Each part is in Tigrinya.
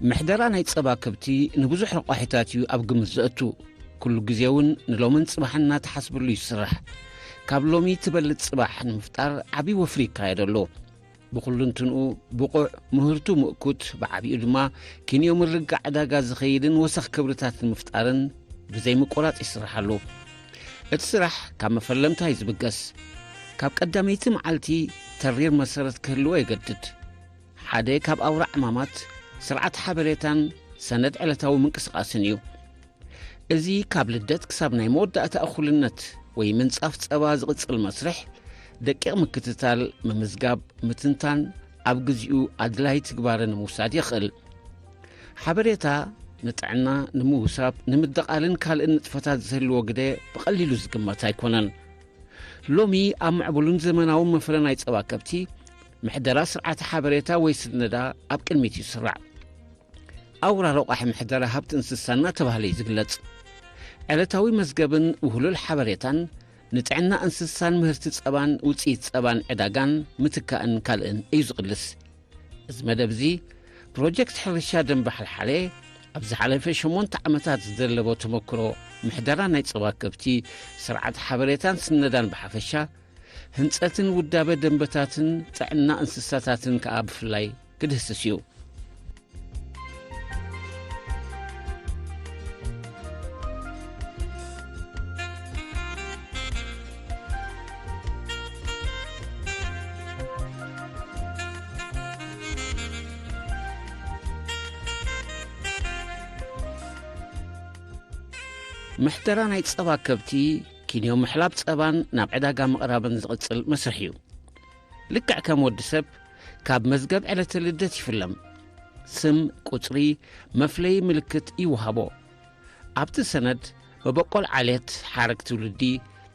ምሕደራ ናይ ጸባ ከብቲ ንብዙሕ ረቋሒታት እዩ ኣብ ግምት ዘእቱ። ኩሉ ግዜ እውን ንሎምን ጽባሕን እናተሓስብሉ ይስራሕ። ካብ ሎሚ ትበልጽ ጽባሕ ንምፍጣር ዓብዪ ወፍሪ ይካየድ ኣሎ። ብኹሉ እንትንኡ ብቑዕ፣ ምህርቱ ምእኩት፣ ብዓቢኡ ድማ ኪንዮ ምርግጋእ ዕዳጋ ዝኸይድን ወሰኽ ክብርታት ንምፍጣርን ብዘይ ምቁራጽ ይስራሕ ኣሎ። እቲ ስራሕ ካብ መፈለምታ እዩ ዝብገስ። ካብ ቀዳመይቲ መዓልቲ ተሪር መሰረት ክህልዎ የገድድ። ሓደ ካብ ኣውራ ዕማማት ስርዓት ሓበሬታን ሰነድ ዕለታዊ ምንቅስቓስን እዩ። እዚ ካብ ልደት ክሳብ ናይ መወዳእታ እኹልነት ወይ ምንጻፍ ጸባ ዝቕጽል መስርሕ፣ ደቂቕ ምክትታል፣ ምምዝጋብ፣ ምትንታን፣ ኣብ ግዚኡ ኣድላይ ትግባረ ንምውሳድ የኽእል። ሓበሬታ ንጥዕና ንምውሳብ፣ ንምድቓልን ካልእን ንጥፈታት ዝህልዎ ግደ ብቐሊሉ ዝግመት ኣይኮነን። ሎሚ ኣብ ምዕቡልን ዘመናውን መፍረ ናይ ጸባ ከብቲ፣ ምሕደራ ስርዓተ ሓበሬታ ወይ ስነዳ ኣብ ቅድሚት ይስራዕ። ኣውራ ረቋሒ ምሕደራ ሃብቲ እንስሳ እናተባህለ እዩ ዝግለጽ። ዕለታዊ መዝገብን ውህሉል ሓበሬታን ንጥዕና እንስሳን ምህርቲ ጸባን ውጽኢት ጸባን ዕዳጋን ምትካእን ካልእን እዩ ዝቕልስ። እዚ መደብ እዚ ፕሮጀክት ሕርሻ ደንበ ሓልሓለ ኣብ ዝሓለፈ ሸሞንተ ዓመታት ዝደለቦ ተመክሮ ምሕደራ ናይ ጸባ ከብቲ፣ ስርዓት ሓበሬታን ስነዳን ብሓፈሻ፣ ህንጸትን ውዳበ ደንበታትን ጥዕና እንስሳታትን ከኣ ብፍላይ ክድህስስ እዩ። ምሕደራ ናይ ጸባ ከብቲ፣ ኪንዮ ምሕላብ ጸባን ናብ ዕዳጋ ምቕራብን ዝቕጽል መስርሕ እዩ። ልክዕ ከም ወዲ ሰብ፣ ካብ መዝገብ ዕለተ ልደት ይፍለም። ስም፣ ቁጽሪ፣ መፍለዪ ምልክት ይወሃቦ። ኣብቲ ሰነድ መበቆል ዓሌት፣ ሓረግ ትውልዲ፣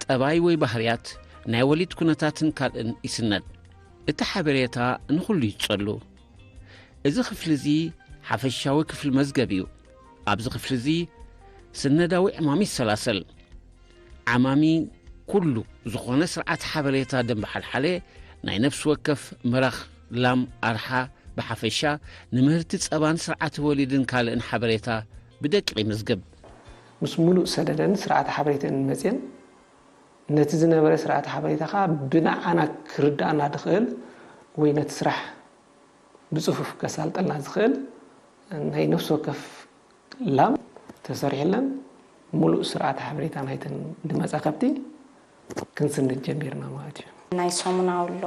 ጠባይ ወይ ባህርያት፣ ናይ ወሊድ ኩነታትን ካልእን ይስነድ። እቲ ሓበሬታ ንኹሉ ይጸሉ። እዚ ክፍሊ እዚ ሓፈሻዊ ክፍሊ መዝገብ እዩ። ኣብዚ ክፍሊ እዚ ስነዳዊ ዕማም ይሰላሰል። ዓማሚ ኩሉ ዝኾነ ስርዓት ሓበሬታ ደንበ ሓልሓለ ናይ ነፍሲ ወከፍ ምራኽ ላም ኣርሓ ብሓፈሻ ንምህርቲ ጸባን ስርዓተ ወሊድን ካልእን ሓበሬታ ብደቂቕ ይምዝግብ። ምስ ምሉእ ሰደደን ስርዓተ ሓበሬተን መጽየን ነቲ ዝነበረ ስርዓተ ሓበሬታ ከኣ ብንዓና ክርድኣና ድኽእል ወይ ነቲ ስራሕ ብጽፉፍ ከሳልጠልና ዝኽእል ናይ ነፍሲ ወከፍ ላም ተሰሪሕለን ምሉእ ስርዓተ ሓበሬታ ናይተን ድመጻ ከብቲ ክንስንድ ጀሚርና ማለት እዩ። ናይ ሰሙናዊ ኣሎ፣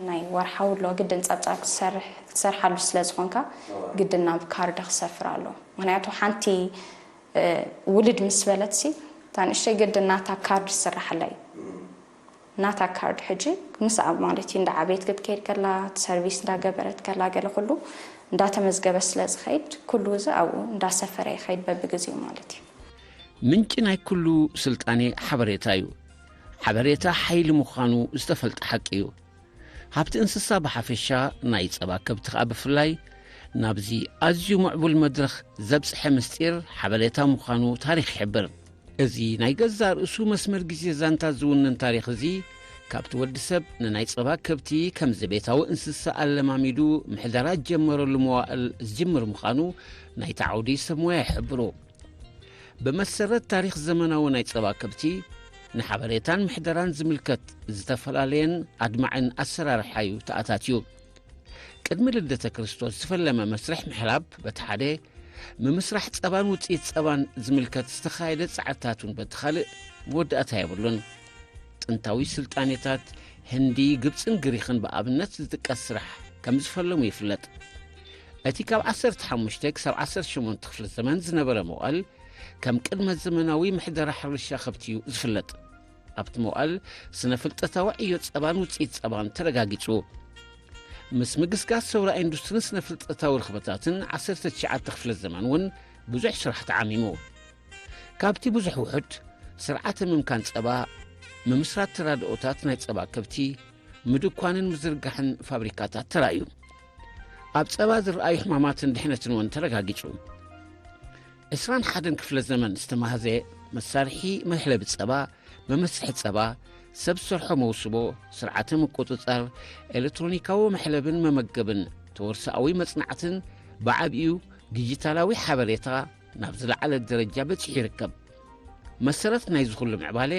ናይ ወርሓዊ ኣሎ፣ ግድን ጸብጻብ ክትሰርሕ፣ ክትሰርሓሉ ስለ ዝኾንካ ግድን ናብ ካርድ ክሰፍር ኣሎ። ምኽንያቱ ሓንቲ፣ እ፣ ውልድ ምስ በለትሲ፣ እታ ንእሽተይ ግድን ናታ ካርድ ዝስራሓላ እዩ። ናታ ካርድ ሕጂ ምስኣ ማለት እዩ፣ እንዳ ዓበየት ክትከይድ ከላ፣ እቲ ሰርቪስ እንዳገበረት ከላ፣ ገለ ኩሉ እንዳተመዝገበ ስለ ዝኸይድ፣ ኩሉ እዚ ኣብኡ እንዳሰፈረ ይኸይድ በብግዜኡ ማለት እዩ። ምንጪ ናይ ኩሉ ስልጣኔ ሓበሬታ እዩ። ሓበሬታ ሓይሊ ምዃኑ ዝተፈልጠ ሓቂ እዩ። ሃብቲ እንስሳ ብሓፈሻ፣ ናይ ጸባ ከብቲ ከኣ ብፍላይ፣ ናብዚ ኣዝዩ ምዕቡል መድረኽ ዘብጽሐ ምስጢር ሓበሬታ ምዃኑ ታሪኽ ይሕብር። እዚ ናይ ገዛእ ርእሱ መስመር ግዜ ዛንታ ዝውንን ታሪኽ እዚ፣ ካብቲ ወዲ ሰብ ንናይ ጸባ ከብቲ ከምዚ ቤታዊ እንስሳ ኣለማሚዱ ምሕደራ ዝጀመረሉ መዋእል ዝጅምር ምዃኑ ናይቲ ዓውዲ ሰብ ሞያ ይሕብሩ። ብመሰረት ታሪኽ ዘመናዊ ናይ ጸባ ከብቲ፣ ንሓበሬታን ምሕደራን ዝምልከት ዝተፈላለየን ኣድማዕን ኣሰራርሓ እዩ ተኣታትዩ። ቅድሚ ልደተ ክርስቶስ ዝፈለመ መስርሕ ምሕላብ በቲ ሓደ፣ ምምስራሕ ጸባን ውጽኢት ጸባን ዝምልከት ዝተኻየደ ጻዕርታት እውን በቲ ካልእ መወዳእታ የብሉን። ጥንታዊ ስልጣኔታት ህንዲ፣ ግብጽን ግሪኽን ብኣብነት ዝጥቀስ ስራሕ ከም ዝፈለሙ ይፍለጥ። እቲ ካብ ዓሰርተ ሓሙሽተ ክሳብ ዓሰርተ ሸሞንተ ክፍለ ዘመን ዝነበረ መዋእል ከም ቅድመ ዘመናዊ ምሕደራ ሕርሻ ከብቲ እዩ ዝፍለጥ። ኣብቲ መዋእል ስነ ፍልጠታዊ ዕዮ ጸባን ውጽኢት ጸባን ተረጋጊጹ። ምስ ምግስጋስ ሰውራ ኢንዱስትሪን ስነ ፍልጠታዊ ርኽበታትን ዓሰርተ ትሽዓተ ክፍለ ዘመን እውን ብዙሕ ስራሕ ተዓሚሙ። ካብቲ ብዙሕ ውሑድ ስርዓተ ምምካን ጸባ፣ ምምስራት ተራድኦታት ናይ ጸባ ከብቲ፣ ምድኳንን ምዝርጋሕን ፋብሪካታት ተራእዩ። ኣብ ጸባ ዝረኣዩ ሕማማትን ድሕነትን እውን ተረጋጊጹ። ዕስራን ሓደን ክፍለ ዘመን ዝተማህዘ መሳርሒ መሕለቢ ጸባ፣ መመስሒ ጸባ፣ ሰብ ዝሰርሖ መውስቦ፣ ስርዓተ ምቁጽጻር፣ ኤሌክትሮኒካዊ መሕለብን መመገብን፣ ተወርሶኣዊ መጽናዕትን ብዓቢኡ ዲጂታላዊ ሓበሬታ ናብ ዝለዓለ ደረጃ በጺሑ ይርከብ። መሰረት ናይዚ ኩሉ ምዕባለ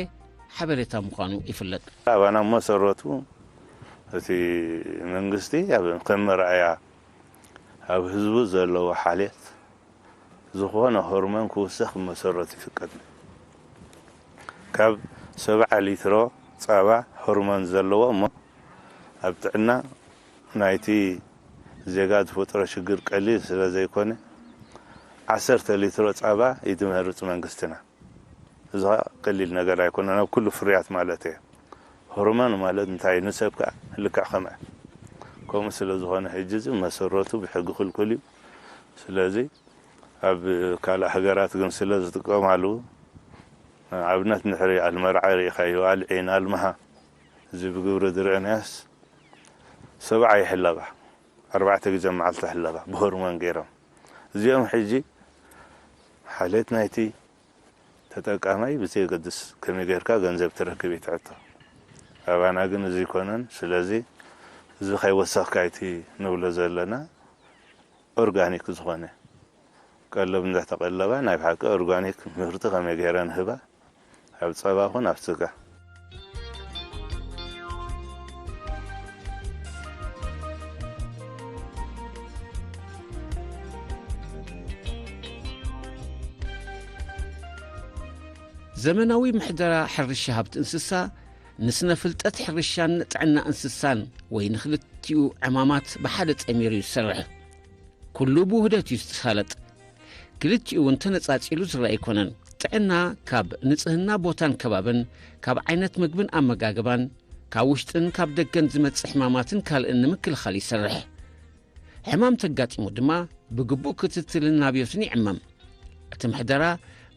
ሓበሬታ ምዃኑ ይፍለጥ። ኣባና መሰረቱ እቲ መንግስቲ ኣብ ከም መርኣያ ኣብ ህዝቡ ዘለዎ ሓልየት ዝኾነ ሆርሞን ክውሰኽ መሰረት ይፍቀድ። ካብ ሰብዓ ሊትሮ ጸባ ሆርሞን ዘለዎ እሞ ኣብ ጥዕና ናይቲ ዜጋ ዝፈጥሮ ሽግር ቀሊል ስለ ዘይኮነ ዓሰርተ ሊትሮ ጸባ እዩ ዝመርጽ መንግስትና። እዚ ኸኣ ቀሊል ነገር ኣይኮነን ኣብ ኩሉ ፍርያት ማለት እየ። ሆርሞን ማለት እንታይ ንሰብ ከኣ ልክዕ ከምኣ ከምኡ ስለ ዝኾነ ሕጂ እዚ መሰረቱ ብሕጊ ክልኩል እዩ። ስለዚ ኣብ ካልእ ሃገራት ግን ስለ ዝጥቀማሉ ኣብነት እንድሕሪ ኣልመርዓ ርኢኻዮ ኣልዒን ኣልምሃ እዚ ብግብሪ ዝርአናያስ ሰብዓ ይሕለባ ኣርባዕተ ግዜ መዓልቲ ሕለባ ብሆርሞን ገይሮም እዚኦም ሕጂ ሓሌት ናይቲ ተጠቃማይ ብዘየገድስ ከመይ ጌርካ ገንዘብ ትረክብ እዩ ትሕቶ ኣባና ግን እዚ ይኮነን ስለዚ እዚ ከይወሰኽካ እቲ ንብሎ ዘለና ኦርጋኒክ ዝኾነ ቀለብ እንዳተቐለባ ናይ ብሓቂ ኦርጋኒክ ምህርቲ ከመይ ገይረ ንህባ ኣብ ጸባ ኹን ኣብ ስጋ ዘመናዊ ምሕደራ ሕርሻ ሃብቲ እንስሳ ንስነ ፍልጠት ሕርሻን ጥዕና እንስሳን ወይ ንክልቲኡ ዕማማት ብሓደ ጸሚሩ እዩ ዝሰርሕ። ኩሉ ብውህደት እዩ ዝሳለጥ። ክልቲኡ እውን ተነጻጺሉ ዝረኣ ኣይኮነን። ጥዕና ካብ ንጽህና ቦታን ከባብን፣ ካብ ዓይነት ምግብን ኣመጋግባን፣ ካብ ውሽጥን ካብ ደገን ዝመጽእ ሕማማትን ካልእን ንምክልኻል ይሰርሕ። ሕማም ተጋጢሙ ድማ ብግቡእ ክትትልን ናብዮትን ይዕመም። እቲ ምሕደራ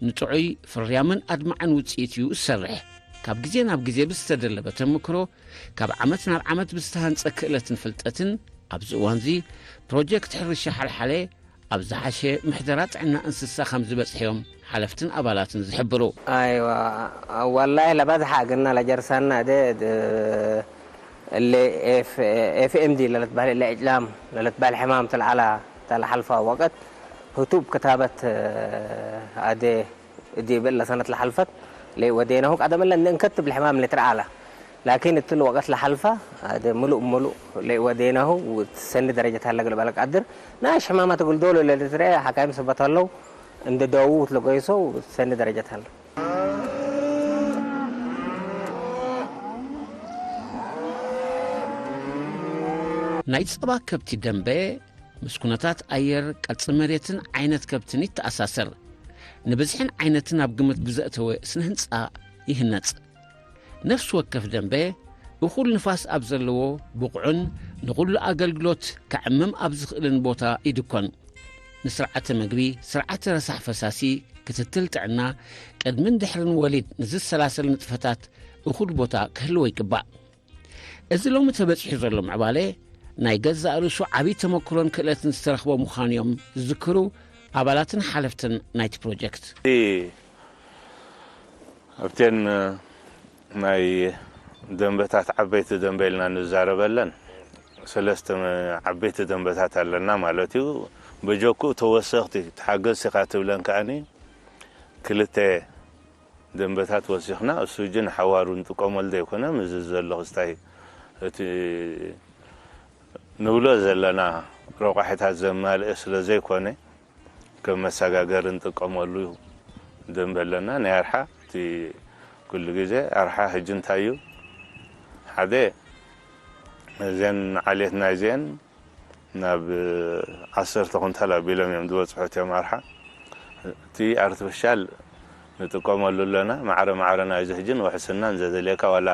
ንጥዑይ፣ ፍርያምን ኣድማዕን ውጽኢት እዩ ዝሰርሕ። ካብ ግዜ ናብ ግዜ ብዝተደለበ ተመክሮ፣ ካብ ዓመት ናብ ዓመት ብዝተሃንጸ ክእለትን ፍልጠትን፣ ኣብዚ እዋንዚ ፕሮጀክት ሕርሻ ሓልሓለ ኣብ ዝሓሸ ምሕደራ ጥዕና እንስሳ ከም ዝበጽሐ እዮም ሓለፍትን ኣባላትን ዝሕብሩ። ኣይዋ والله ለባዝሓ ግና ለጀርሳና ደ اللي اف ام دي للتبال اللي اجلام للتبال حمام تلعلا تلحلفا وقت هتوب كتابة ادي دي بلا سنة لحلفت لي ودينه قدم لنا نكتب الحمام اللي ترعلا لكن التل وقت لحلفا هذا ملؤ ملؤ لي ودينه وتسند درجة هلا قلب لك قدر ناش حمامة تقول دول اللي ترى حكايم سبت هلو عند داوود لقيسو وتسند درجة هلا ናይ ጸባ ከብቲ ደንበ ምስ ኩነታት ኣየር፣ ቅርጺ መሬትን ዓይነት ከብትን ይተኣሳሰር። ንብዝሕን ዓይነትን ኣብ ግምት ብዘእተወ ስነ ህንጻ ይህነጽ። ነፍሲ ወከፍ ደንበ እኹል ንፋስ ኣብ ዘለዎ ብቑዕን ንኹሉ ኣገልግሎት ከዕምም ኣብ ዝኽእልን ቦታ ይድኮን። ንስርዓተ ምግቢ፣ ስርዓተ ረሳሕ ፈሳሲ፣ ክትትል ጥዕና፣ ቅድምን ድሕርን ወሊድ ንዝሰላሰል ንጥፈታት እኹል ቦታ ክህልዎ ይግባእ። እዚ ሎሚ ተበጺሑ ዘሎ ምዕባለ ናይ ገዛእ ርእሱ ዓቢ ተመክሮን ክእለትን ዝተረኽቦ ምዃኑ እዮም ዝዝክሩ ኣባላትን ሓለፍትን ናይቲ ፕሮጀክት። ኣብተን ናይ ደንበታት ዓበይቲ ደንበ ኢልና ንዛረበለን ሰለስተ ዓበይቲ ደንበታት ኣለና ማለት እዩ። በጀኩ ተወሰኽቲ ተሓገዝቲ ኢኻ ትብለን ከኣኒ ክልተ ደንበታት ወሲኽና እሱ እጂ ንሓዋሩ ንጥቀመሉ ዘይኮነ ምዚ ዘሎ ክስታይ እቲ ንብሎ ዘለና ረቋሒታት ዘማልአ ስለ ዘይኮነ ከም መሰጋገሪ ንጥቀመሉ ደንበ ኣለና። ናይ ኣርሓ እቲ ኩሉ ግዜ ኣርሓ ሕጂ እንታይ እዩ? ሓደ እዘን ዓሌትና እዚአን ናብ ዓሰርተ ኩንታል ኣቢሎም እዮም ዝበፅሑ እቲኦም ኣርሓ። እቲ ኣርቲፊሻል ንጥቀመሉ ኣለና። ማዕረ ማዕረ ናይዚ ሕጂ ንውሕስና እንዘደልየካ ዋላ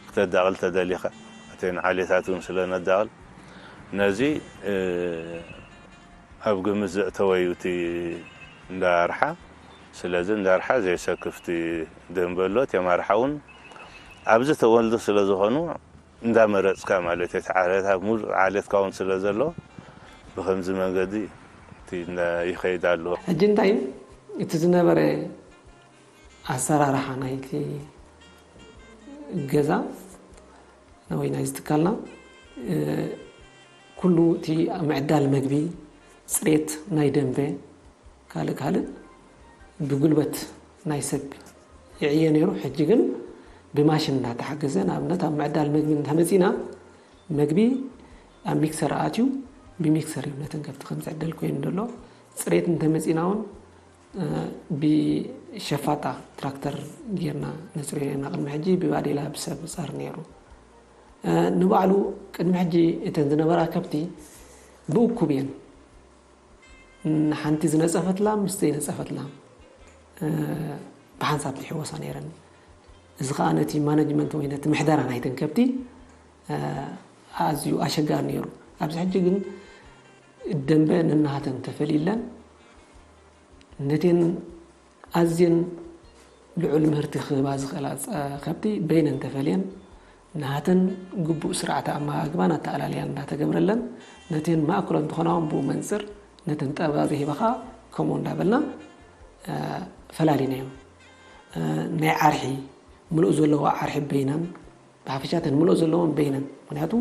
ክተዳቕል ተደሊኻ እተን ዓሌታት እውን ስለ ነዳቕል ነዚ ኣብ ግምት ዘእተወ እዩ እቲ እንዳ ኣርሓ። ስለዚ እንዳ ኣርሓ ዘየሰክፍቲ ደንበ ኣሎ። እቲኦም ኣርሓ እውን ኣብዚ ተወልዶ ስለ ዝኾኑ እንዳመረፅካ ማለት እቲ ዓሌታት ሙሉእ ዓሌትካ እውን ስለ ዘሎ ብኸምዚ መንገዲ እቲ እንዳ ይኸይድ ኣሎ። ሕጂ እንታይ እዩ እቲ ዝነበረ ኣሰራርሓ ናይቲ ገዛ ወይ ናይዚ ትካልና ኩሉ እቲ ምዕዳል መግቢ፣ ፅሬት ናይ ደንበ፣ ካልእ ካልእ ብጉልበት ናይ ሰብ ይዕየ ነይሩ። ሕጂ ግን ብማሽን እንዳተሓገዘ፣ ንኣብነት ኣብ ምዕዳል መግቢ እንተመፂና መግቢ ኣብ ሚክሰር ኣትዩ ብሚክሰር እዩ ነተን ከብቲ ከም ዝዕደል ኮይኑ ዘሎ። ፅሬት እንተመፂና እውን ብሸፋጣ ትራክተር ጌርና ነፅርዮ ነርና። ቅድሚ ሕጂ ብባዴላ ብሰብ ፃር ነይሩ። ንባዕሉ ቅድሚ ሕጂ እተን ዝነበራ ከብቲ ብእኩብ እየን። ሓንቲ ዝነፀፈት ላም ምስ ዘይነፀፈት ላም ብሓንሳብ ዝሕወሳ ነይረን። እዚ ከዓ ነቲ ማነጅመንት ወይ ነቲ ምሕደራ ናይተን ከብቲ ኣዝዩ ኣሸጋሪ ነይሩ። ኣብዚ ሕጂ ግን ደንበ ነናሃተን ተፈሊለን ነቴን ኣዝየን ልዑል ምህርቲ ክህባ ዝኽእላ ከብቲ በይነን ተፈልየን ናሃተን ግቡእ ስርዓተ ኣመጋግባን ኣተኣላልያን እንዳተገብረለን ነቴን ማእክሎ እንትኾና እውን ብኡ መንፅር ነተን ጠባብ ሂበኻ ከምኡ እንዳበልና ፈላሊናዮም። ናይ ዓርሒ ምሉእ ዘለዎ ዓርሒ በይነን ብሓፈሻ እተን ምልኦ ዘለዎን በይነን። ምክንያቱ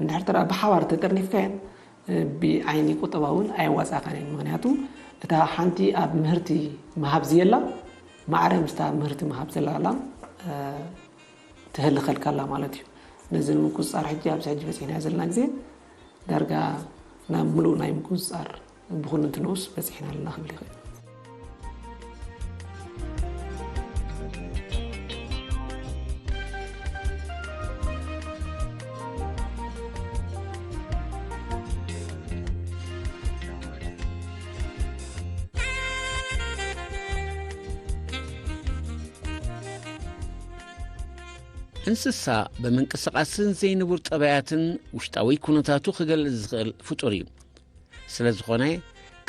እንድሕር ተራ ብሓባር ተጠርኒፍካየን ብዓይኒ ቁጠባ እውን ኣየዋፃእካን እየን። ምክንያቱ እታ ሓንቲ ኣብ ምህርቲ ምሃብ ዝየላ ማዕረ ምስታ ምህርቲ ምሃብ ዘላ ላም ትህልኸልካ ኣላ ማለት እዩ። ነዚ ንምቁፅፃር ሕጂ ኣብዚ ሕጂ በፂሕናዮ ዘለና ግዜ ዳርጋ ናብ ምሉእ ናይ ምቁፅፃር ብኹሉ እንትንኡስ በፂሕና ኣለና ክብል ይኽእል። እንስሳ ብምንቅስቓስን ዘይንቡር ጠባያትን ውሽጣዊ ኩነታቱ ክገልጽ ዝኽእል ፍጡር እዩ። ስለ ዝኾነ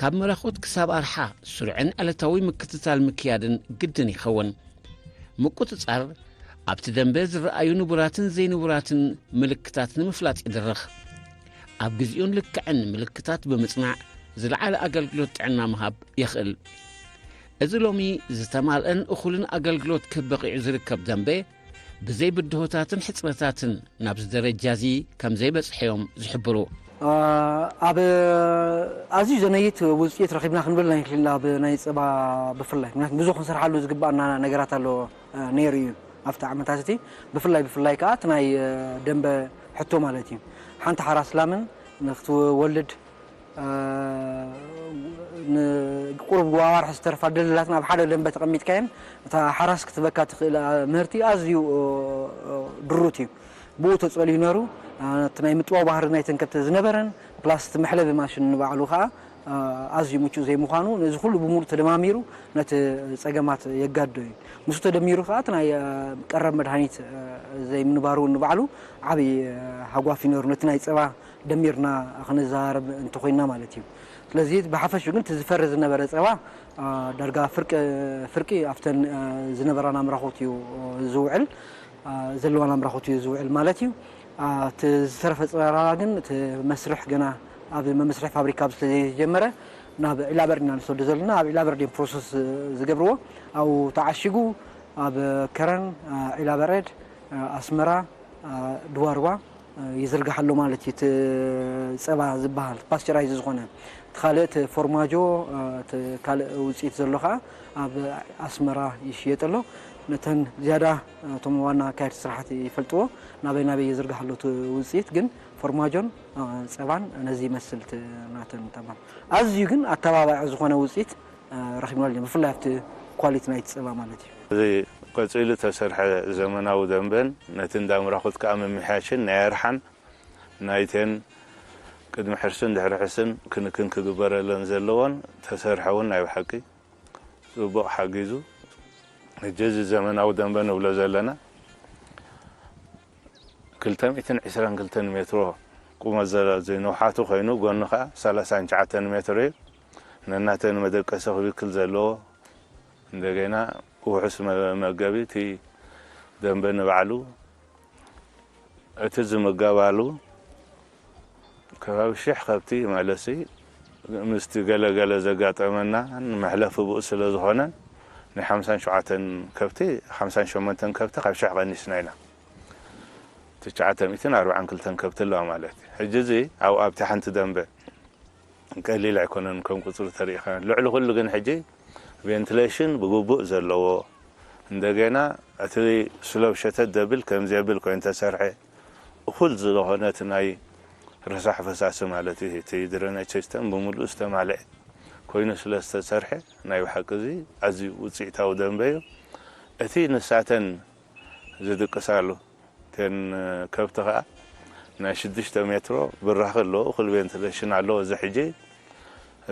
ካብ መራኹት ክሳብ ኣርሓ ስሩዕን ዕለታዊ ምክትታል ምክያድን ግድን ይኸውን። ምቁጽጻር ኣብቲ ደንበ ዝረኣዩ ንቡራትን ዘይንቡራትን ምልክታት ንምፍላጥ ይድርኽ። ኣብ ግዜኡን ልክዕን ምልክታት ብምጽናዕ ዝለዓለ ኣገልግሎት ጥዕና ምሃብ የኽእል። እዚ ሎሚ ዝተማልአን እኹልን ኣገልግሎት ክህብ በቒዑ ዝርከብ ደንበ ብዘይ ብድሆታትን ሕጽረታትን ናብዚ ደረጃ እዚ ከም ዘይበጽሐ እዮም ዝሕብሩ። ኣብ ኣዝዩ ዘነይት ውፅኢት ረኺብና ክንብል ንኽእል ኢና፣ ኣብ ናይ ፀባ ብፍላይ። ምክንያቱ ብዙሕ ክንሰርሓሉ ዝግባኣና ነገራት ኣሎ ነይሩ እዩ ኣብቲ ዓመታት እቲ። ብፍላይ ብፍላይ ከዓ እቲ ናይ ደንበ ሕቶ ማለት እዩ። ሓንቲ ሓራስ ላምን ንክትወልድ ንቁሩብ ኣዋርሕ ዝተርፋ ደለላትን ኣብ ሓደ ደንበ ተቐሚጥካየን እታ ሓራስ ክትበካ ትኽእል ምህርቲ ኣዝዩ ድሩት እዩ። ብኡ ተጸልዩ ነሩ። እቲ ናይ ምጥዋው ባህሪ ናይተን ከብቲ ዝነበረን ፕላስ እቲ መሕለቢ ማሽን ንባዕሉ ከኣ ኣዝዩ ምቹእ ዘይምዃኑ ነዚ ኩሉ ብምሉእ ተደማሚሩ ነቲ ጸገማት የጋድዶ እዩ። ምስኡ ተደሚሩ ከኣ እቲ ናይ ቀረብ መድሃኒት ዘይምንባሩ ንባዕሉ ዓብዪ ሃጓፍ እዩ ነሩ ነቲ ናይ ጸባ ደሚርና ክንዘራረብ እንተኾይንና ማለት እዩ። ስለዚ ብሓፈሽኡ ግን እቲ ዝፈሪ ዝነበረ ጸባ ዳርጋ ፍርቂ ፍርቂ ኣብተን ዝነበራና ምራኹት እዩ ዝውዕል ዘለዋና ምራኹት እዩ ዝውዕል ማለት እዩ። እቲ ዝተረፈ ጸባ ግን እቲ መስርሕ ገና ኣብ መመስርሒ ፋብሪካ ኣብ ስለዘይተጀመረ ናብ ዒላበርድ ኢና ንሰዶ ዘለና። ኣብ ዒላበርድ እዮም ፕሮሰስ ዝገብርዎ። ኣብኡ ተዓሺጉ ኣብ ከረን፣ ዒላበርድ፣ ኣስመራ፣ ድዋርዋ ይዝርጋሕ ኣሎ ማለት እዩ። እቲ ጸባ ዝበሃል ፓስቸራይዝ ዝኾነ እቲ ካልእ እቲ ፎርማጆ እቲ ካልእ ውፅኢት ዘሎ ከዓ ኣብ ኣስመራ ይሽየጥ ኣሎ። ነተን ዝያዳ እቶም ዋና ኣካየድቲ ስራሕቲ ይፈልጥዎ ናበይ ናበይ ይዝርጋሕ ኣሎ እቲ ውፅኢት። ግን ፎርማጆን ጸባን ነዚ ይመስል ናተን ተማ ኣዝዩ ግን ኣተባባዒ ዝኾነ ውፅኢት ረኪብናሉ። ብፍላይ ኣብቲ ኳሊቲ ናይቲ ጸባ ማለት እዩ። እዚ ቀፂሉ ተሰርሐ ዘመናዊ ደንበን ነቲ እንዳምራኹት ከዓ ምምሕያሽን ናይ ኣርሓን ናይተን ቅድሚ ሕርስን ድሕሪ ሕርስን ክንክን ክግበረለን ዘለዎን ተሰርሐ እውን ናይ ብሓቂ ፅቡቕ ሓጊዙ። ሕጂ እዚ ዘመናዊ ደንበ ንብሎ ዘለና ክልተ ሚእትን ዕስራን ክልተን ሜትሮ ቁመት ዘለ- እዚ ንውሓቱ ኮይኑ፣ ጎኑ ከዓ ሰላሳን ትሽዓተን ሜትሮ እዩ። ነናተን መደቀሲ ክብክል ዘለዎ እንደገና ውሑስ መ- መገቢ እቲ ደንበ ንባዕሉ እቲ ዝምገባሉ ከባቢ ሽሕ ከብቲ ማለት ምስቲ ገለገለ ዘጋጠመና መሕለፊ ብኡ ስለ ዝኾነ ናይ ሓምሳን ሸውዓተን ከብቲ ሓምሳን ሸሞንተን ከብቲ ካብ ሽሕ ቀኒስና ኢና። ትሽዓተ ሚእትን ኣርባዓን ክልተን ከብቲ ኣለዋ ማለት እዩ። ሕጂ እዚ ኣብኡ ኣብቲ ሓንቲ ደንበ ቀሊል ኣይኮነን ከም ቁፅሪ ተሪእኻ። ልዕሊ ኩሉ ግን ሕጂ ቬንትሌሽን ብግቡእ ዘለዎ እንደገና እቲ ስሎብ ሸተት ደብል ከም ዘብል ኮይኑ ተሰርሐ እኹል ዝኾነ እቲ ናይ ረሳሕ ፈሳሲ ማለት እዩ። እቲ ድረነጅ ሲስተም ብምሉእ ዝተማልአ ኮይኑ ስለ ዝተሰርሐ ናይ ብሓቂ እዚ ኣዝዩ ውፅኢታዊ ደንበ እዩ። እቲ ንሳተን ዝድቅሳሉ እተን ከብቲ ከዓ ናይ ሽዱሽተ ሜትሮ ብራኺ ኣለዎ፣ እኹል ቬንትሌሽን ኣለዎ። እዚ ሕጂ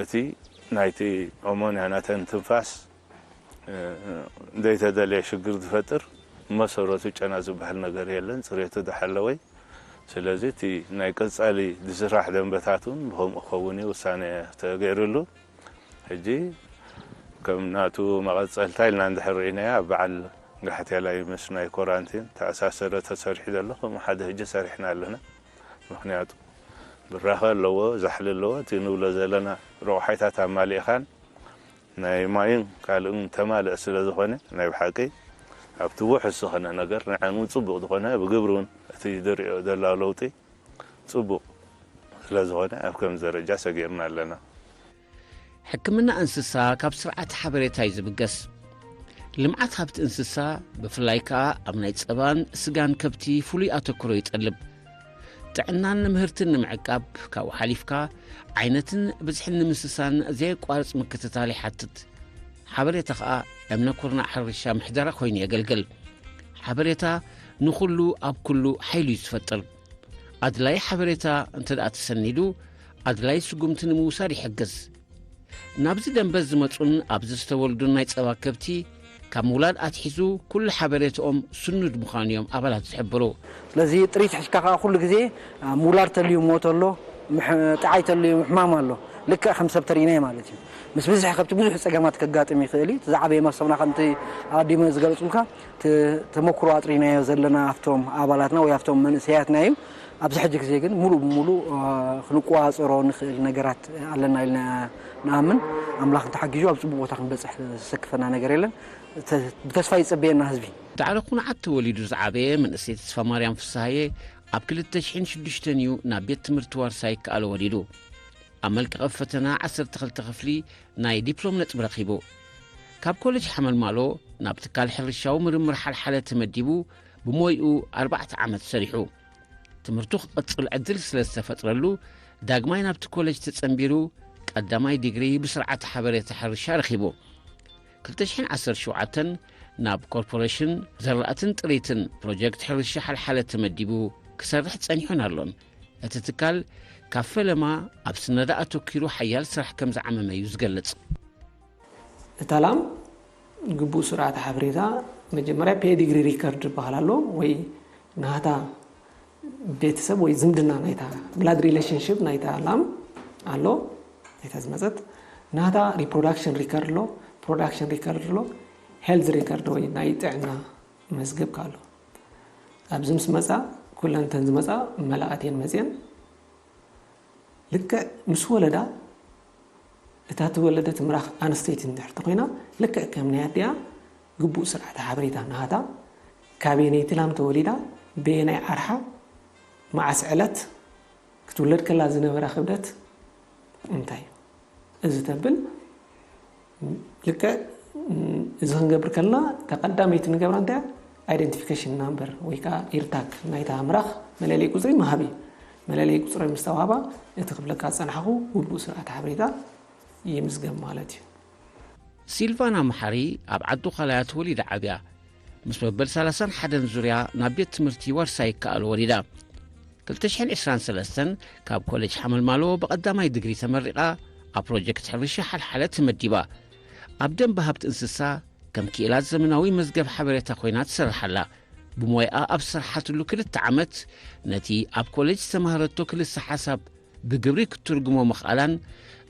እቲ ናይቲ ኦሞንያ ናተን ትንፋስ ዘይተደለየ ሽግር ዝፈጥር መሰረቱ ጨና ዝበሃል ነገር የለን፣ ፅሬቱ ዝሓለወይ። ስለዚ እቲ ናይ ቀፃሊ ዝስራሕ ደንበታት እውን ብከምኡ ክኸውን እዩ ውሳነ ተገይሩሉ። ሕጂ ከም ናቱ መቐፀልታ ኢልና እንድሕር ርኢናያ ኣብ በዓል ጋሕቴላይ ምስ ናይ ኮራንቲን ተኣሳሰረ ተሰሪሑ ዘሎ ከምኡ ሓደ ሕጂ ሰሪሕና ኣለና። ምክንያቱ ብራኸ ኣለዎ፣ ዛሕሊ ኣለዎ፣ እቲ ንብሎ ዘለና ረቑሓይታት ኣማሊእኻን ናይ ማይን ካልእን ተማልአ ስለ ዝኾነ ናይ ብሓቂ ኣብቲ ውሑስ ዝኾነ ነገር ንዓን እውን ፅቡቕ ዝኾነ ብግብሪ እውን እቲ ዝሪኦ ዘሎ ለውጢ ፅቡቕ ስለ ዝኾነ ኣብ ከምዚ ደረጃ ሰጊርና ኣለና። ሕክምና እንስሳ ካብ ስርዓተ ሓበሬታ እዩ ዝብገስ። ልምዓት ሃብቲ እንስሳ ብፍላይ ከኣ ኣብ ናይ ጸባን ስጋን ከብቲ ፍሉይ ኣተኩሮ ይጠልብ። ጥዕናን ምህርትን ንምዕቃብ ካብኡ ሓሊፍካ ዓይነትን ብዝሕን ንምስሳን ዘየቋርጽ ምክትታል ይሓትት። ሓበሬታ ከኣ እምነ ኩርናዕ ሕርሻ ምሕደራ ኮይኑ የገልግል። ሓበሬታ ንኹሉ ኣብ ኩሉ ሓይሉ እዩ ዝፈጥር። ኣድላዪ ሓበሬታ እንተ ደኣ ተሰኒዱ ኣድላዪ ስጉምቲ ንምውሳድ ይሕግዝ። ናብዚ ደንበ ዝመጹን ኣብዚ ዝተወልዱን ናይ ጸባ ከብቲ ካብ ምውላድ ኣትሒዙ ኩሉ ሓበሬታኦም ስኑድ ምዃኑ እዮም ኣባላት ዝሕብሩ። ስለዚ ጥሪት ሕሽካ ከዓ ኩሉ ግዜ ምውላድ ተልዩ ሞት ኣሎ፣ ጥዓይ ተልዩ ሕማም ኣሎ። ልክዕ ከም ሰብ ተሪእናዮ ማለት እዩ። ምስ ብዝሒ ከብቲ ብዙሕ ጸገማት ከጋጥም ይኽእል እዩ። እቲ ዝዓበየ መሰብና ከምቲ ኣቐዲመ ዝገለጽኩልካ ተመክሮ ኣጥሪናዮ ዘለና ኣብቶም ኣባላትና ወይ ኣብቶም መንእሰያትና እዩ። ኣብዚ ሕጂ ግዜ ግን ሙሉእ ብሙሉእ ክንቆፃፀሮ ንኽእል ነገራት ኣለና ኢልና ንኣምን። ኣምላኽ እንተሓጊዙ ኣብ ፅቡቅ ቦታ ክንበፅሕ ዘሰክፈና ነገር የለን። ብተስፋ ይፀበየና ህዝቢ። ዳዕሮ ኩንዓት ተወሊዱ ዝዓበየ መንእሰይ ተስፋማርያም ፍስሃየ ኣብ ክልተ ሽሕን ሽዱሽተን እዩ ናብ ቤት ትምህርቲ ዋርሳይ ከኣሎ ወሪዱ። ኣብ መልቀቐ ፈተና ዓሰርተ ክልተ ክፍሊ ናይ ዲፕሎም ነጥቢ ረኺቡ። ካብ ኮሌጅ ሓመልማሎ ናብ ትካል ሕርሻዊ ምርምር ሓልሓለ ተመዲቡ ብሞይኡ ኣርባዕተ ዓመት ሰሪሑ። ትምህርቱ ክቕጽል ዕድል ስለ ዝተፈጥረሉ ዳግማይ ናብቲ ኮሌጅ ተጸንቢሩ ቀዳማይ ዲግሪ ብስርዓተ ሓበሬታ ሕርሻ ረኺቡ። ክልተ ሽሕን ዓሰርተ ሸውዓተን ናብ ኮርፖሬሽን ዘራእትን ጥሪትን ፕሮጀክት ሕርሻ ሓልሓለ ተመዲቡ ክሰርሕ ጸኒሑን ኣሎን። እቲ ትካል ካብ ፈለማ ኣብ ስነዳ ኣተኲሩ ሓያል ስራሕ ከም ዝዓመመ እዩ ዝገልጽ። እታ ላም ግቡእ ስርዓተ ሓበሬታ መጀመርያ ፔዲግሪ ሪከርድ ዝበሃል ኣሎ ወይ ናታ ቤተሰብ ወይ ዝምድና ናይታ ብላድ ሪሌሽንሽፕ ናይታ ላም ኣሎ ናይታ ዝመፀት ናታ ሪፕሮዳክሽን ሪከርድ ኣሎ ፕሮዳክሽን ሪከርድ ኣሎ ሄልዝ ሪከርድ ወይ ናይ ጥዕና መዝገብካ ኣሎ ኣብዚ ምስ መፃ ኩለን እተን ዝመፃ መላኣት እየን መፅየን ልክዕ ምስ ወለዳ እታ ተወለደት ምራኽ ኣንስተይቲ እንድሕር ተኾይና ልክዕ ከም ናይ ኣዲኣ ግቡእ ስርዓተ ሓበሬታ ናሃታ ካበየነይቲ ላም ተወሊዳ በየናይ ዓርሓ መዓስ ዕለት ክትውለድ ከላ ዝነበራ ክብደት እንታይ እዩ እዚ ተብል ልክዕ እዚ ክንገብር ከለና እታ ቀዳመይቲ ንገብራ እንታይ identification number ወይ ከዓ ኢርታክ ናይታ ምራኽ መለለይ ቁፅሪ ምሃብ እዩ መለለይ ቁፅሪ ምስ ተዋህባ፣ እቲ ክብለካ ዝፀናሕኹ ውዱእ ስርዓተ ሓበሬታ ይምዝገብ ማለት እዩ። ሲልቫና መሓሪ ኣብ ዓዲ ዃላያ ተወሊዳ ዓብያ። ምስ መበል ሰላሳን ሓደን ዙርያ ናብ ቤት ትምህርቲ ዋርሳይ ይከኣል ወሪዳ። ክልተ ሽሕን ዕስራን ሰለስተን ካብ ኮሌጅ ሓመልማሎ ብቐዳማይ ድግሪ ተመሪቓ፣ ኣብ ፕሮጀክት ሕርሻ ሓልሓለ ተመዲባ። ኣብ ደንበ ሃብቲ እንስሳ ከም ክኢላት ዘመናዊ መዝገብ ሓበሬታ ኮይና ትሰርሕ ኣላ። ብሞያኣ ኣብ ዝሰርሓትሉ ክልተ ዓመት፣ ነቲ ኣብ ኮሌጅ ዝተማህረቶ ክልሰ ሓሳብ ብግብሪ ክትትርጉሞ ምኽኣላን፣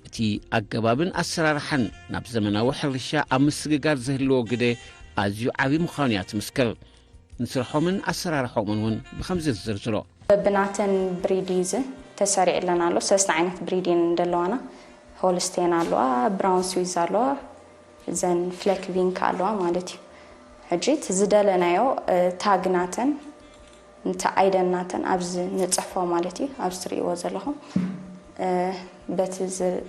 እቲ ኣገባብን ኣሰራርሓን ናብ ዘመናዊ ሕርሻ ኣብ ምስግጋር ዝህልዎ ግደ ኣዝዩ ዓቢ ምዃኑ እያ ትምስክር። ንስርሖምን ኣሰራርሖምን እውን ብኸምዚ ትዝርዝሮ። በብናተን ብሪድ እዩ እዚ ተሰሪዕለን ኣሎ። ሰለስተ ዓይነት ብሪድ እየን ዘለዋና። ሆልስቴን ኣለዋ፣ ብራውን ስዊዝ ኣለዋ፣ እዘን ፍለክ ቪንክ ኣለዋ ማለት እዩ። ሕጂ እቲ ዝደለናዮ፣ እ፣ ታግ ናተን፣ እንተ ኣይደን ናተን ኣብዚ ንጽሕፎ ማለት እዩ። ኣብዚ ትርእይዎ ዘለኹም፣ እ፣ በቲ ዝ-፣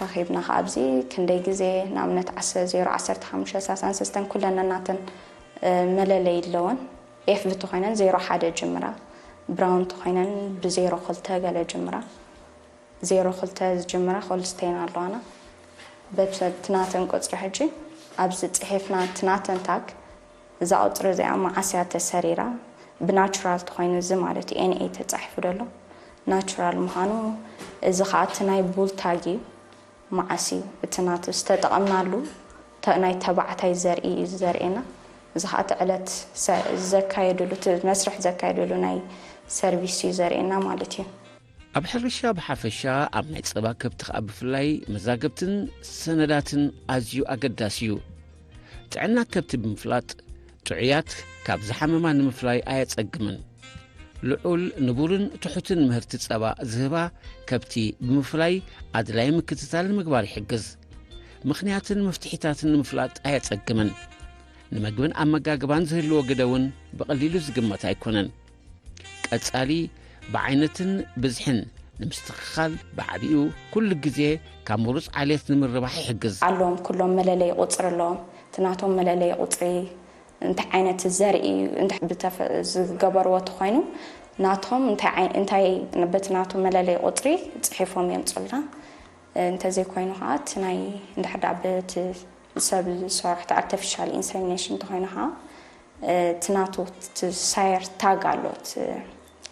ረኺብና ከኣ ኣብዚ ክንደይ ግዜ፣ ንኣብነት፣ ዓሰርተ፣ ዜሮ፣ ዓሰርተ ሓሙሽተ፣ ሰላሳን ሰለስተን ኩለን ነናተን፣ እ፣ መለለይ ኣለወን። ኤፍ እንተኾይነን ዜሮ ሓደ ጅምራ፣ ብራውን እንተኾይነን ብዜሮ ክልተ ገለ ጅምራ፣ ዜሮ ክልተ ዝጅምራ ሆልስቴን ኣለዋና። በቲ ናተን ቁጽሪ ሕጂ ኣብዚ ጽሒፍና፣ እቲ ናተን ታግ፣ እዛ ቁጽሪ እዚኣ መዓስ እያ ተሰሪራ፣ ብናቹራል ተኾይኑ፣ እዚ ማለት እዩ፣ ኤን ኤ ተጻሒፉ ዘሎ ናቹራል ምዃኑ፣ እዚ ኸኣ እቲ ናይ ቡል ታግ እዩ። መዓስ እዩ እቲ ናቱ ዝተጠቐምናሉ፣ ተ-፣ ናይ ተባዕታይ ዘርኢ እዩ ዘርእየና። እዚ ኸኣ እቲ ዕለት ሰ-፣ ዘካየድሉ፣ እቲ መስርሕ ዘካየድሉ ናይ ሰርቪስ እዩ ዘርእየና ማለት እዩ። ኣብ ሕርሻ ብሓፈሻ፣ ኣብ ናይ ጸባ ከብቲ ከኣ ብፍላይ፣ መዛግብትን ሰነዳትን ኣዝዩ ኣገዳሲ እዩ። ጥዕና ከብቲ ብምፍላጥ፣ ጥዑያት ካብ ዝሓመማ ንምፍላይ ኣየጸግምን። ልዑል፣ ንቡርን ትሑትን ምህርቲ ጸባ ዝህባ ከብቲ ብምፍላይ፣ ኣድላዪ ምክትታል ንምግባር ይሕግዝ። ምኽንያትን መፍትሒታትን ንምፍላጥ ኣየጸግምን። ንመግብን ኣመጋግባን ዝህልዎ ግደ እውን ብቐሊሉ ዝግመት ኣይኮነን። ቀጻሊ፣ ብዓይነትን ብዝሕን ንምስትኽኻል፣ ብዓቢኡ ኩሉ ግዜ ካብ ምሩጽ ዓሌት ንምርባሕ ይሕግዝ። ኣለዎም፣ ኩሎም መለለይ ቁጽሪ ኣለዎም። እቲ ናቶም መለለይ ቁጽሪ፣ እንታይ ዓይነት ዘርኢ እዩ፣ እንታይ ብተፈ-፣ ዝገበርዎ ተኾይኑ፣ ናቶም እንታይ ዓይ-፣ እንታይ በቲ ናቱ መለለይ ቁጽሪ ጽሒፎም የምጹልና። እንተዘይኮይኑ ኸዓ፣ እቲ ናይ፣ እንድሕር ደኣ በቲ ሰብ ዝሰርሖ፣ እቲ ኣርቲፊሻል ኢንሰሚኔሽን እንተኾይኑ ኸዓ፣ እቲ ናቱ፣ እቲ ሳየር ታግ ኣሎ፣ እቲ፣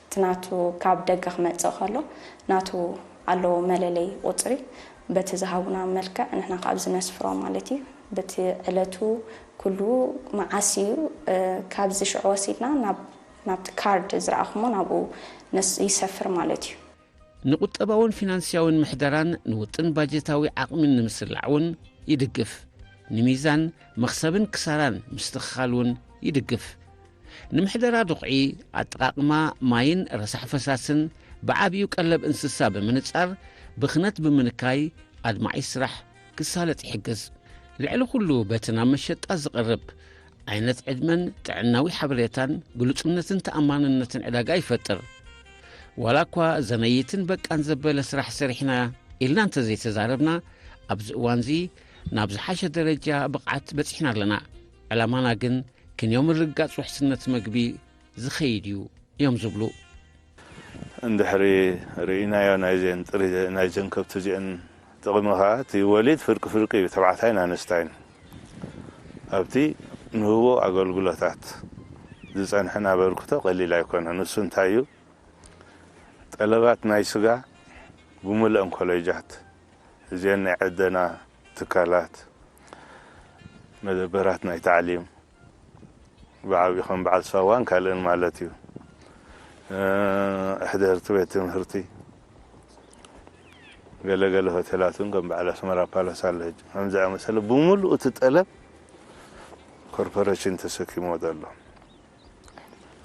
እቲ ናቱ ካብ ደገ ክመጽእ ከሎ፣ ናቱ ኣለዎ መለለይ ቁጽሪ። በቲ ዝሃቡና መልክዕ ንሕና ከኣ ኣብዚ ነስፍሮ ማለት እዩ። በቲ ዕለቱ፣ ኩሉ መዓስ እዩ፣ እ፣ ካብዚ ሽዑ ወሲድና ናብ፣ ናብቲ ካርድ ዝረኣኹሞ ናብኡ ነስ-፣ ይሰፍር ማለት እዩ። ንቁጠባውን ፊናንስያውን ምሕደራን ንውጥን ባጀታዊ ዓቕሚን ንምስላዕ እውን ይድግፍ። ንሚዛን መኽሰብን ክሳራን ምስትኽኻል እውን ይድግፍ። ንምሕደራ ድቑዒ፣ ኣጠቓቕማ ማይን ረሳሕ ፈሳስን፣ ብዓቢኡ ቀለብ እንስሳ ብምንጻር፣ ብኽነት ብምንካይ፣ ኣድማዒ ስራሕ ክሳለጥ ይሕግዝ። ልዕሊ ኩሉ፣ በቲ ናብ መሸጣ ዝቐርብ ዓይነት ዕድመን ጥዕናዊ ሓበሬታን ግሉጽነትን ተኣማንነትን ዕዳጋ ይፈጥር። ዋላ እኳ ዘነይትን በቃን ዘበለ ስራሕ ሰሪሕና ኢልና እንተዘይተዛረብና፣ ኣብዚ እዋንዚ ናብ ዝሓሸ ደረጃ ብቕዓት በጺሕና ኣለና። ዕላማና ግን ክንዮ ምርግጋጽ ውሕስነት መግቢ ዝኸይድ እዩ እዮም ዝብሉ። እንድሕሪ ርኢናዮ ናይዘን ጥሪ ናይዘን ከብቲ እዚአን ጥቕሚ ኸዓ እቲ ወሊድ ፍርቂ ፍርቂ እዩ፣ ተባዕታይን ኣንስታይን። ኣብቲ ንህቦ ኣገልግሎታት ዝጸንሐን ኣበርክቶ ቀሊል ኣይኮነን። ንሱ እንታይ እዩ? ጠለባት ናይ ስጋ ብምልአን ኮሌጃት፣ እዚአን ናይ ዕደና ትካላት፣ መደበራት ናይ ታዕሊም፣ ብዓብዩ ከም በዓል ሳዋን ካልእን ማለት እዩ። እ፣ ሕደርቲ ቤት ትምህርቲ፣ ገለገለ ሆቴላት እውን ከም በዓል ኣስመራ ፓላስ ኣሎ። ሕጂ ከምዚ ዝኣመሰለ ብምሉእ እቲ ጠለብ ኮርፖሬሽን ተሰኪሞ ዘሎ።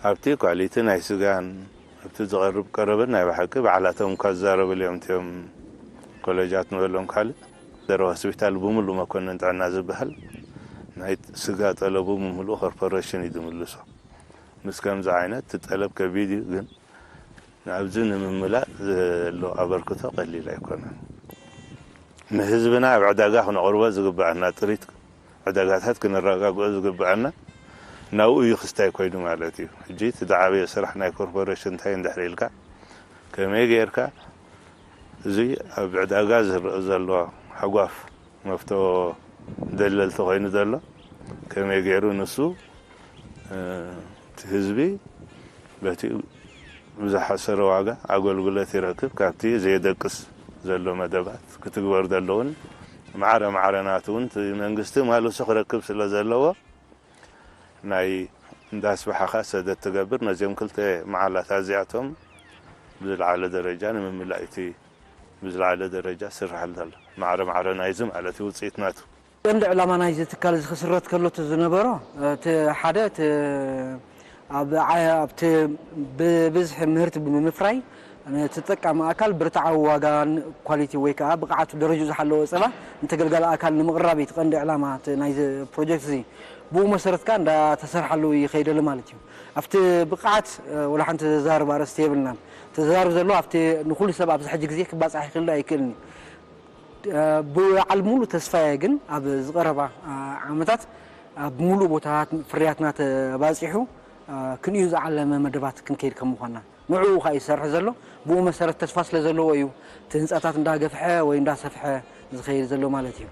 ኣብቲ ኳሊቲ ናይ ስጋን ኣብቲ ዝቐርብ ቀረብን ናይ ብሓቂ ባዕላቶም እኳ ዝዛረብሉ እዮም። እቲኦም ኮሌጃት ንበሎም ካልእ ዘረ ሆስፒታል ብምሉእ መኮንን ጥዕና ዝበሃል ናይ ስጋ ጠለቡ ብምሉእ ኮርፖሬሽን እዩ ዝምልሶ። ምስ ከምዚ ዓይነት እቲ ጠለብ ከቢድ እዩ፣ ግን ናብዚ ንምምላእ ዘሎ ኣበርክቶ ቀሊል ኣይኮነን። ንህዝብና ኣብ ዕዳጋ ክነቕርቦ ዝግብኣና ጥሪት ዕዳጋታት ክነረጋግኦ ዝግብኣና ናብኡ እዩ ክስታይ ኮይኑ ማለት እዩ። ሕጂ እቲ ዝዓበየ ስራሕ ናይ ኮርፖሬሽን እንታይ እንድሕር ኢልካ፣ ከመይ ጌርካ እዚ ኣብ ዕዳጋ ዝረአ ዘሎ ሓጓፍ መፍቶ ደለልቲ ኮይኑ ዘሎ፣ ከመይ ገይሩ ንሱ፣ እ፣ እቲ ህዝቢ በቲ ብዝሓሰረ ዋጋ ኣገልግሎት ይረክብ፣ ካብቲ ዘየደቅስ ዘሎ መደባት ክትግበር ዘለውን ማዕረ ማዕረ ናቱ እውን እቲ መንግስቲ ማልሱ ክረክብ ስለ ዘለዎ፣ ናይ እንዳስበሓኻ ሰደት ትገብር። ነዚኦም ክልተ መዓላታት እዚኣቶም ብዝለዓለ ደረጃ ንምምላእ እቲ ብዝለዓለ ደረጃ ዝስርሓሉ ዘሎ። ማዕረ ማዕረ ናይዚ ማለት እዩ ውፅኢት ናቱ። ቀንዲ ዕላማ ናይዚ ትካል እዚ ክስረት ከሎ እቲ ዝነበሮ፣ እቲ ሓደ፣ እቲ ኣብ ዓ-፣ ኣብቲ ብብዝሒ ምህርቲ ብምፍራይ ንተጠቃሚ ኣካል ብርትዓዊ ዋጋን ኳሊቲ ወይ ከዓ ብቕዓቱ ደረጃ ዝሓለወ ፀባ ንተገልጋሊ ኣካል ንምቕራብ እዩ እቲ ቀንዲ ዕላማ እቲ ናይዚ ፕሮጀክት እዚ። ብኡ መሰረት ከዓ እንዳተሰርሓሉ ይኸይደሉ ማለት እዩ። ኣብቲ ብቕዓት፣ እ፣ ወላ ሓንቲ ዘዛርብ ኣርእስቲ የብልናን። ተዛርብ ዘሎ ኣብቲ ንኹሉ ሰብ ኣብዚ ሕጂ ግዜ ክባፃሕ ይኽእል ኣይክእልን እዩ። እ፣ ብዓል ሙሉ ተስፋየ ግን ኣብ ዝቐረባ፣ እ፣ ዓመታት ኣብ ሙሉእ ቦታታት ፍርያትና ተባፂሑ፣ እ፣ ክንዩ ዝዓለመ መደባት ክንከይድ ከም ምዃንና ንዕኡ ከዓ እዩ ዝሰርሕ ዘሎ። ብኡ መሰረት ተስፋ ስለ ዘለዎ እዩ እቲ ህንፃታት እንዳገፍሐ ወይ እንዳሰፍሐ ዝኸይድ ዘሎ ማለት እዩ።